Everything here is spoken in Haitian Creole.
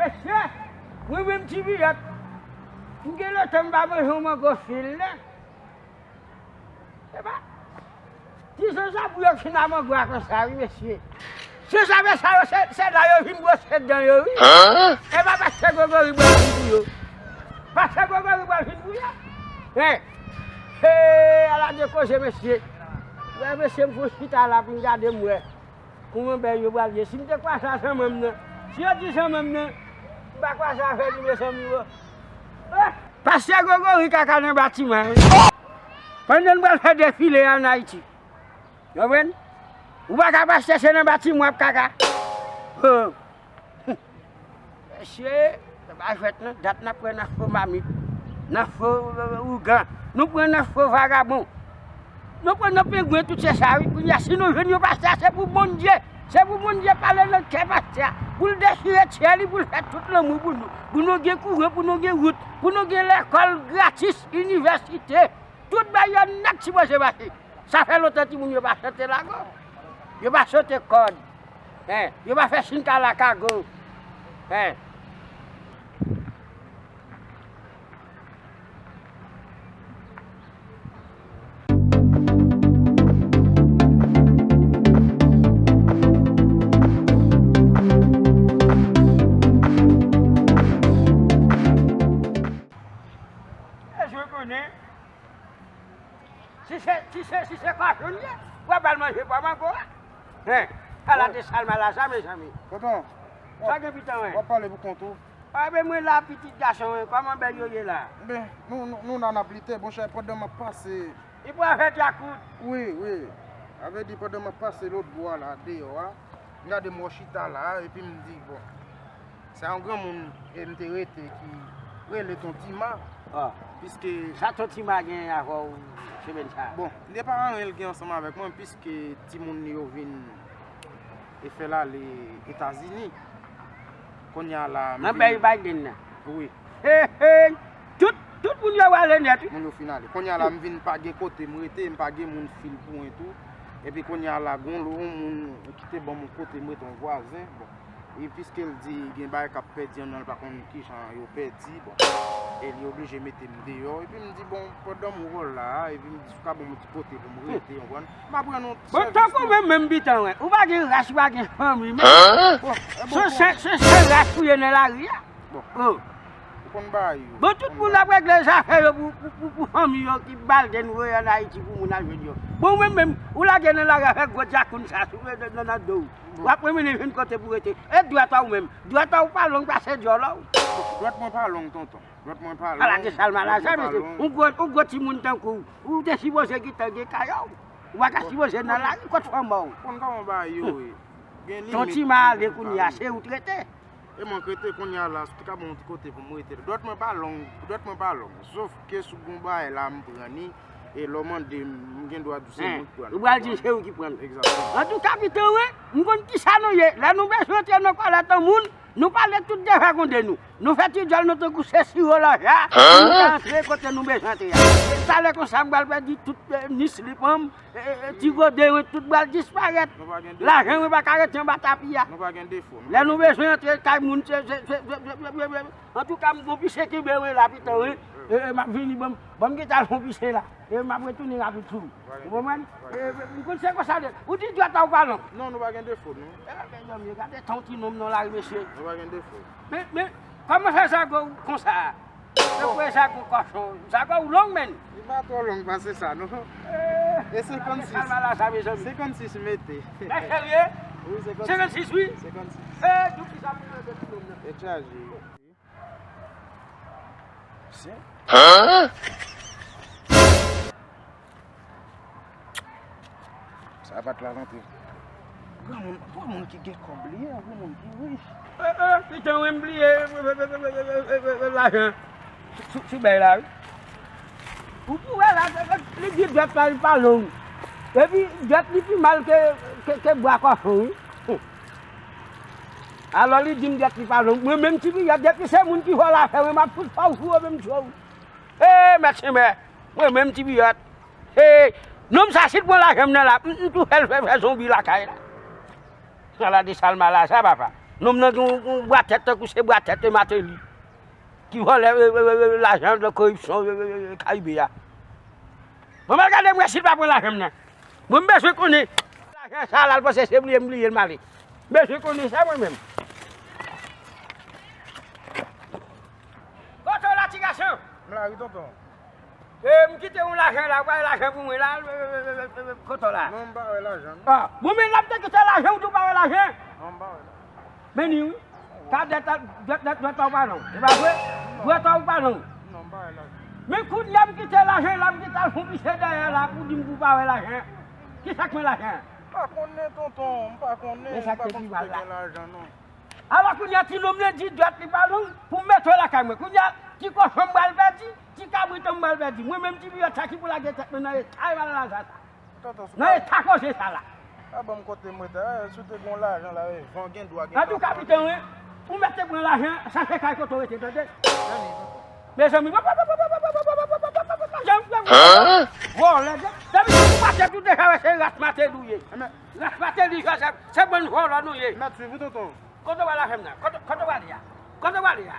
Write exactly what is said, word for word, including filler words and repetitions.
Mesye, mwen menm Ti Biyòt, m gen lontan m pa manje yon mango fil, non. Epa, ti zanzabou yo fin a mango a konsa, wi, mesye. Zanzabou sa yo, se, se la yo vin bwose dan yo, wi. Epa, pastè Gregori bwè vin pou yo. Pastè Gregori bwè vin pou yo. Hein. Hey, ala de koze, mesye. Wè, mesye, m fon chita la pou m gade, m wè. Kouman bèy yo pral ye? Si m te kwaze a zanmanm nan, si yo di zanmanm nan, m pa kwaze avè li, mezanmi, o. Eh! Pastè Gregori kaka nan batiman, wi. Pandan n pral fè defile ann Ayiti. Ou konprann? Ou pa ka pastè, se nan batiman w ap kaka. Oh. Mesye, se pa jwèt non, dat n ap pran nan fo mamit, nan fo, euh, ougan, nou pran nan fo vagabon. Nou pran nan pengwen, tout se sa, wi. Kounye a, si nou jwenn yon pastè, se pou Bondye. Se pou Bondye pale nan kè pastè a, pou l dechire tjè li, pou l fè tout lanmou pou nou. Pou nou gen kouran, pou nou gen wout, pou nou gen lekòl gratis, inivèsite. Tout bagay yo nèt sipoze mache. Sa fè lontan timoun yo pa chante lago. Yo pa sote kòd. Hein, yo pa fè chinta lakago. Hein. Èske w konnen? Si se, si se, si se kòchon l ye, w ap al manje pwa mango a. Hein, ala de sal mal a sa, mezanmi. Tonton, sa gen pitan, wen. W ap pale pou kont ou. A, ben, mwen la, pitit gason, wen. Kòman bèy yo ye la? Ben, nou, nou, nou la n ap lite, monchè, pandan m ap pase. Li pran fè djakout. Wi, wi. Sa vle di, pandan m ap pase lòt bò a la, deyò a, m gade m wè w chita la, epi m di, bon. Se yon granmoun, e, m te rete ki rele Ton Tima. Ah. Piske sa Ton Tima gen avè w semèn sa a? Bon, li pa anyen l gen ansanm avèk mwen, piske timoun li yo vin e fè l ale Etazini. Kounye a la, m vin. Nan bèy Biden nan? Wi. Hey, hey! Tout, tout moun yo ale nèt, wi. Moun yo fin ale. Kounye a la, m vin pa gen kote m rete, m pa gen moun fil pou mwen tou. Epi kounye a la, gon lòt moun ki te ban m yon kote m rete, yon vwazen. Bon. E piske l di gen bagay k ap pèdi anndan, l pa konn kijan yo pèdi, bon. E li oblije mete m deyò. Epi m di, bon, pandan m wè w la a, epi m di, si w ka ban m yon ti kote pou m rete, w konprann? M ap rann yon ti sèvis tou. Bon, tankou mwen menm, pitan, wen. Ou pa gen ras, ou pa gen fanmi, men. Bon, e bon, se, se, se ras ou ye nan lari a. Bon. Oh. Ou konn bagay yo. Bon, tout moun ap regle zafè yo pou, pou, pou, pou fanmi yo ki Biden voye ann Ayiti pou moun al jwenn yo. Bon, ou menm menm, ou lage nan lari avèk gwo djakoun sa sou, nan, nan do w. W ap mennen jwenn kote pou rete. E dwèt a w menm. Dwèt a w pa long pase dyòl a w. Dwèt mwen pa long, tonton. Dwèt mwen pa long. Ala de sal mal a sa, mesye. Yon gwo, yon gwo timoun tankou w, ou te sipoze gentan gen kay a w. Ou pa ka sipoze nan lari kot fanm a w. Konn kòman bagay yo ye. Gen limit. Ton Tima ale kounye a, se ou t rete. E mwen k rete kounye a la, si w te ka ban m yon ti kote pou m rete. Dwèt mwen pa long, dwèt mwen pa long. Sof ke si w gen yon bagay la, m pran li. E lè w mande m, m gen dwa di w se mwen ki pran l. Ou pral di m se ou ki pran l. Egzakteman. Antouka, pitan, wi, m konn kisa nou ye. Lè nou bezwen antre nan kòlèt yon moun, nou pale tout devan konde nou. Nou fè ti dyòl nou tankou se siwo lanja, pou nou ka antre kote nou bezwen antre a. E talè konsa, m pral pèdi tout, eh, ni slip an m, eh, eh, ti gode, wi, tout pral disparèt. Nou pa gen defo. Lajan, wi, pa ka rete anba tapi a. Nou pa gen defo. Lè nou bezwen antre kay moun, se, se, antouka, m gon pise kenbe, wi, la, pitan, wi. Eh, eh, m ap vini, ban m, ban m gentan al fon pise la. E m ap retounen rapid sou ou. Ou konprann? E, m konn se konsa l ye. Ou di dwèt a w pa long. Non, nou pa gen defo, non. E, mezanmi, gade tan ti nonm nan lari, mesye. Nou pa gen defo. Men, men, kòman fè zago w konsa a? Bon. Ou kwè zago kòchon. Zago w long, menn. Li pa twò long pase sa, non. E, e senkannsis. Sa mal a sa, mezanmi. Senkannsis mete. Mè serye? Wi, senkannsis. Senkannsis, wi. Senkannsis. E, di w kisa pou mwen de ti nonm nan. E chaje. Hein? Sa pa t la rantre. Granmoun, granmoun ki gen kòb li ye, granmoun ki rich. Eh, eh, pitan, wi, m bliye, eh, eh, lajan. Sou, sou, sou bèy la, wi. Ou pou wè la, li di dwèt la, li pa long. Epi, dwèt li pi mal ke, ke, ke bwa kòchon, wi. Alò, li di m dwèt li pa long. Mwen menm, Ti Biyòt, depi se moun ki vòlò afè mwen, m ap fout fè w sou yo menm cho. Ee, mèt senmè, mwen menm, Ti Biyòt. Ee, nonm sa, si l pran lajan m nan la, m, m tou fè l fè, fè zonbi lakay la. Ala de sal mal a sa, papa. Nonm nan gen yon, yon bwa tèt tankou se bwa tèt Mateli. Ki vòlè, e, e, e, e, lajan nan koripsyon, e, e, e, Karibe a. Bon, mwen gade mwen si l pa pran lajan m nan. Bon, m bezwen konnen. Lajan sa la, l panse se bliye m bliye l m ale. M bezwen konnen sa mwen menm. Kote w la, ti gason? M la wi, tonton. E, m kite yon lajan la, w pa wè lajan pou mwen la, e, e, e, e, e, kote w la? Non, m pa wè lajan, non. Ah, bon, men l ap te kite lajan, ou tou pa wè lajan? Non, m pa wè lajan. Men ni wi. Ka dèt, dèt, dèt, dèt pa w pa non. E pa vre? Dèt pa w pa non. Non, m pa wè lajan. Men kounye a m kite lajan la, m kite al fon pise dèyè la pou di m pou w pa wè lajan. Kisa k pran lajan? M pa konnen, tonton, m pa konnen, m pa konn si te gen lajan, non. Alò kounye a ti nonm nan di dwat li pa long pou m mete w lakay mwen. Kounye a ti kochon m pral pèdi, ti kabrit an m pral pèdi. Mwen menm ti biyòt sa ki pou lage tèt mwen nan eta e malalaza sa. Nan eta koze sa la. Pa ban m kote m rete a, si w te gen yon lajan la, e, van gen dwa gen. Antouka pitan wi, ou mèt te pran lajan, chache kay kote w rete, tande? Mezanmi, vòlè, depi ou pase tout deja wè se ras Mateli ou ye. Ras Mateli Joseph, se bann vòlò nou ye. Mèt swiv ou, tonton. Kote w al lajan m nan? Kote, kote w ale a? Kote w ale a?